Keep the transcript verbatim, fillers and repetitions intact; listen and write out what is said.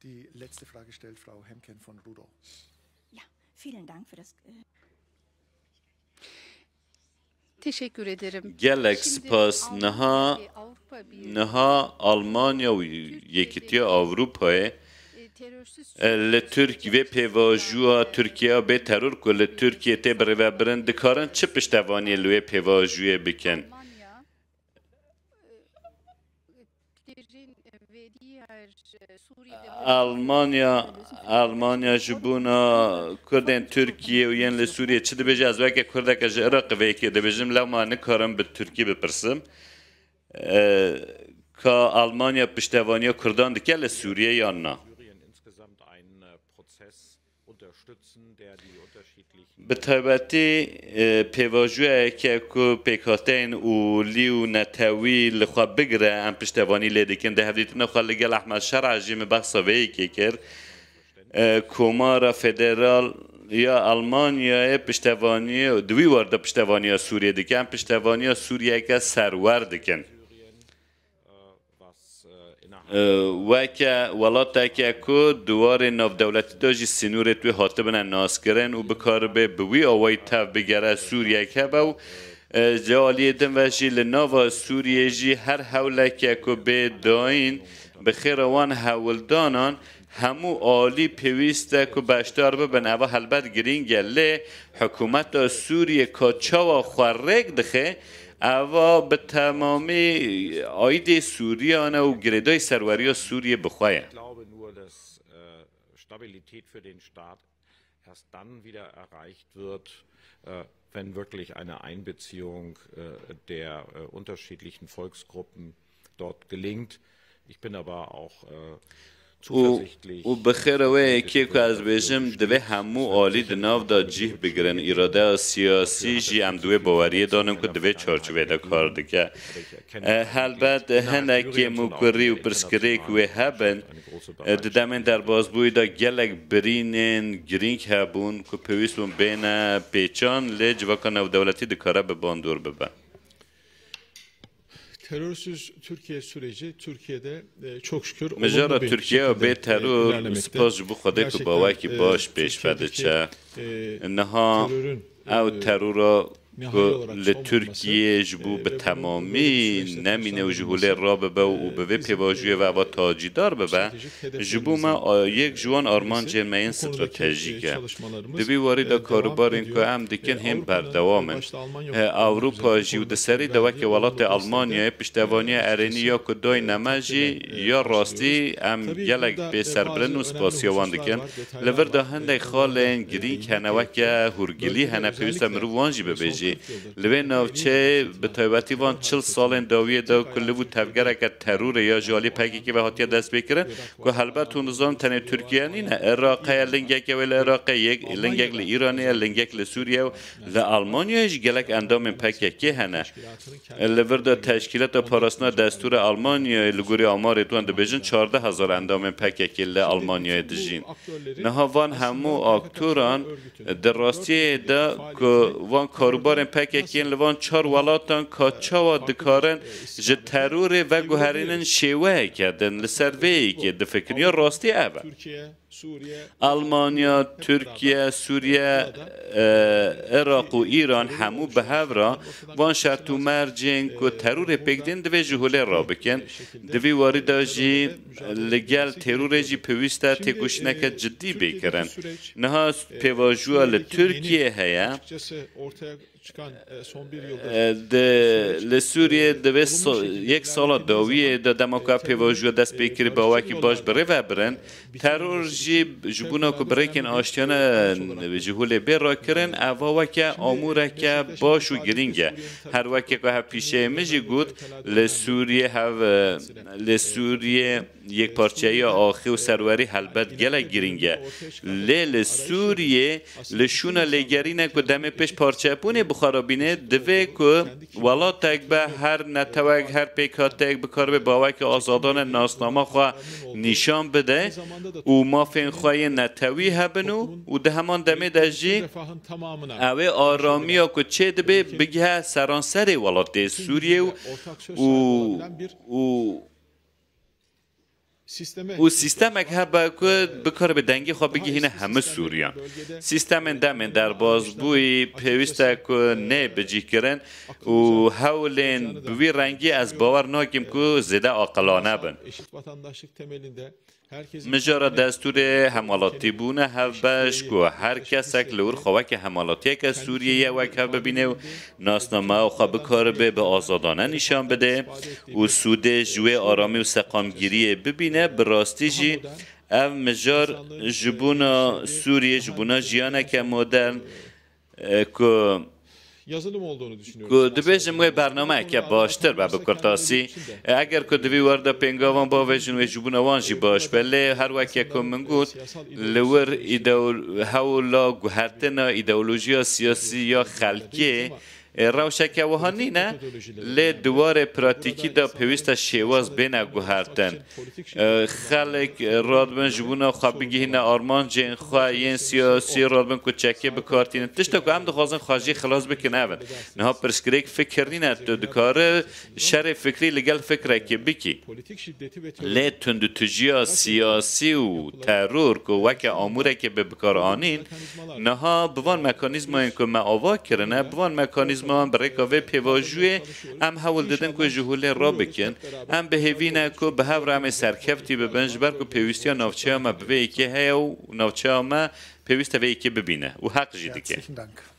Die letzte Frage stellt Frau Hemken von Rudo. Ja, vielen Dank für das. Äh, Teşekkür ederim. Gelek Şimdi spas. Almanya Niha ve Avrupa Birliği niha Almanya û Yekîtiya Avrupayê e, terörsüz e, li Türk vê pêvajoya Tirkiye bê teror ku li Tirkiye tê birêvebirin dikarin çi piştevaniyê li wê pêvajoyê bikin? Almanya, e, Türklerin, e, ve diğer, e, Suriye'de Almanya Almanya ji bona Kurdên Tirkiye û yên li Sûriyê çi dibêje? Ez weke Kurdeke ji Iraqê vê yekê dibêjim, lewma nikarim bi Tirkî bipirsim. E, ka Almanya piştevaniya Kurdan dike li Sûriyê yan na? Syrien insgesamt einen äh, Prozess unterstützen, der die unterschiedlichen Bi taybetî e, pêvajoyeke ku pêkhateyên olî û netewî li xwe bigire, em piştevanî lê dikin. Di hevdîtina xwe li gel Ehmed Şer'a jî min behsa vê yekê kir. E, Komara Federal ya Almanyayê piştevaniyê, di wî war de piştevaniya Sûriyê dike. Em piştevaniya Sûriyeke serwer dikin. was äh, innerhalb E, weke welateke ku di warê navdewletî de jî sînorê wê hatibine naskirin û bikaribe bi wî awayî tev bigere Sûriyek hebe û e, ji aliyê din ve jî li nava Sûriyê jî her hewleke ku bê dayîn bi xêra wan hewldanan hemû alî pêwîst e ku beşdar bibin. Eva helbet girîng e lê hikûmeta Sûriyê ka çawa xwe rêk dixe, eva bi temamî aîdê Sûriyan e û girêdayî serweriya Sûriyê bi xwe ye. Ich glaube nur, dass äh, Stabilität für den Staat erst dann wieder erreicht wird, äh, wenn wirklich eine Einbeziehung äh, der äh, unterschiedlichen Volksgruppen dort gelingt. Ich bin aber auch äh, û û bi xêra wê yekê ku ez bêjim, divê hemû alî di nav de cih bigirin. Îradeya siyasî jî em di wê baweriyê de nin ku di vê çarçovê de kar dike. E, helbet hinek kêmûkurî û pirsgirêk wê hebin. E, di demên derbasbûyî de gelek birînên girîng hebûn ku pêwîst bûn bêne pêçan, lê civaka navdewletî dikare bi bandor bibe. Terörsüz Türkiye süreci Türkiye'de e, çok şükür Mijara olumlu bir Tirkiye şekilde bê e, teror ilerlemekte. spas ji bo Xwedê ku Gerçekten, bawekî e, baş pêş ve Türkiye'deki, diçe. e, Niha terörün, ew e, terora nihai ku olarak li son bulması, Tirkiye ji bo e, bi ve bunun temamî böyle bir süreçte nemîne û ji sonuçlanmış holê olması, rabibe û e, bi vê bizim, pêvajoyê ve e, eva tacîdar bibe, stratejik ji bo me hedeflerimizin a- yek ji wan birisi. armancên me yên Bu konudaki, stratejîk e, e. çalışmalarımız, Di vî warî e, de devam karûbarên ku ediyor. em E, dikin hêm Avrupa'nın berdewam ve in. başta Almanya He, olmak üzere bu Ewropa jî û konudaki di serî de verdiği weke welatê öğütlerle Almanyayê piştevaniya açıkçası, erênî ya ku dayne me jî e, ya karşılıyoruz. rastî em Tabii gelek burada, bê e, serbirin bazı û önemli spasiya wan hususlar dikin. var, detaylar Li vir de var. hindek E, bunları xalên da, e, girîng değinmek hene weke gerekiyor. hûrgilî Bölgede hene pêwîst e özellikle mirov wan jî bu son bibêjî. kırk yıldır Li vê en büyük navçeyê bi sıkıntılar taybetî van Türkiye'de çil halkı salên için dawiyê de gerçek ku li hayati vû bir tevgereke terorê ya ji alî P K K ve hatiye destpêkirin, ku helbet hûn dizanin tenê Tirkiye nîne, Iraqê ye, lingeke wê li Iraqê ye, lingek li Îranê ye, lingek li Sûriye ye û li Almanyayê jî gelek endamên P K K hene. Li vir de Teşkîlata Parastina Destûra Almanyayê li gorî amarê wan dibêjin çardeh hezar endamên P K K li Almanyayê dijîn. Niha van hemû aktoran di rastiyê de ku van karûbarên P K K yên li van çar welatan ka çawa dikarin ji terorê veguherînin şêweyeke din li ser vê yekê difikirin ya rastî ev e. Almanya, Tirkiye, Sûriye, e, Iraq û Îran hemû bi hev re van şert û mercên ku terorê pêk dîn divê ji holê rabikin. Di vî warî de jî li gel terorê jî pêwîst e têkoşîneke cidî bê kirin. Niha pêvajoya li Tirkiye heye. E, di, li Sûriyê divê so- yek sala dawiyê de dema ku ev pêvajoya dest pê kirî bi awakî baş bi rê ve birin, teror jî ji bona ku bi rêkên aştiyane ji holê bê rakirin, eva weke amûreke baş û girîng e. Her weke ku hevpîşeyê min jî got, li Sûriyê hev, li Sûriyê yekparçeyiya axê û serwerî helbet gelek girîng e. Lê li Sûriyê li şûna lêgerîne ku demê pêş parçebûnê bi xwe re bîne, divê ku welatek be her netewek, her pêkhatek bikaribe bi awakî azadane nasnama xwe nîşan bide û mafên xwe yên netewî hebin û, û di heman demê de jî ew ê aramiya ku çê dibe bigihe seranserê welatê Sûriyê û, û, û û sîstemek hebe ku bikaribe dengê xwe bigihîne hemû Sûriyan. Sîstemên demên derbazbûyî pêwîst e ku nê bicîhkirin û hewlên bi wî rengî ez bawer nakim ku zêde aqilane bin. Mijara destûrê hemwelatîbûna hevbeş ku her kesek li wir xwe weke hemwelatiyeke Sûriyê ye wek hev bibîne û nasnameya xwe bikaribe bi azadane nîşan bide û sûdê ji wê aramî û seqamgiriyê bibîne, bi rastî jî ev mijar ji bona Sûriyê, ji bona jiyaneke modern, e, ku, ku dibêjim wê bernameyeke baştir be bi kurtasî. E, eger ku di vî warda pêngavan bavêjin wê ji bona wan jî baş be. Lê her weke ku min got, li wir îdeol-, hewla guhertina îdeolojiya siyasî ya xelkê, e, rewşeke wiha nîne, lê di warê pratîkî de pêwîst e şêwaz bêne guhertin. E, xelk, e, radibin ji bona xwe bigihîne armancên xwe yên siyasî, radibin ku çekê bi kar tînin. Tişta ku em dixwazin xwe jî xilas bikin ev in. Niha pirsgirêk fikir nîne, tu dikarî şerê fikrî li gel fikrekê bikî. Lê tundûtijiya siyasî û teror ku weke amûrekê bi bikar anîn, niha bi van mekanîzmayên ku me ava kirine, bi van mekanîzmayan bi rêka vê pêvajoyê em hewl didin ku ji holê rabikin. Em bi hêvî ne ku bi hev re em ê serkeftî bibin, ji ber ku pêwîstiya navçeya me bi vê yekê heye û navçeya me pêwîst e vê yekê bibîne û heq jî dike. Herzlichen Dank.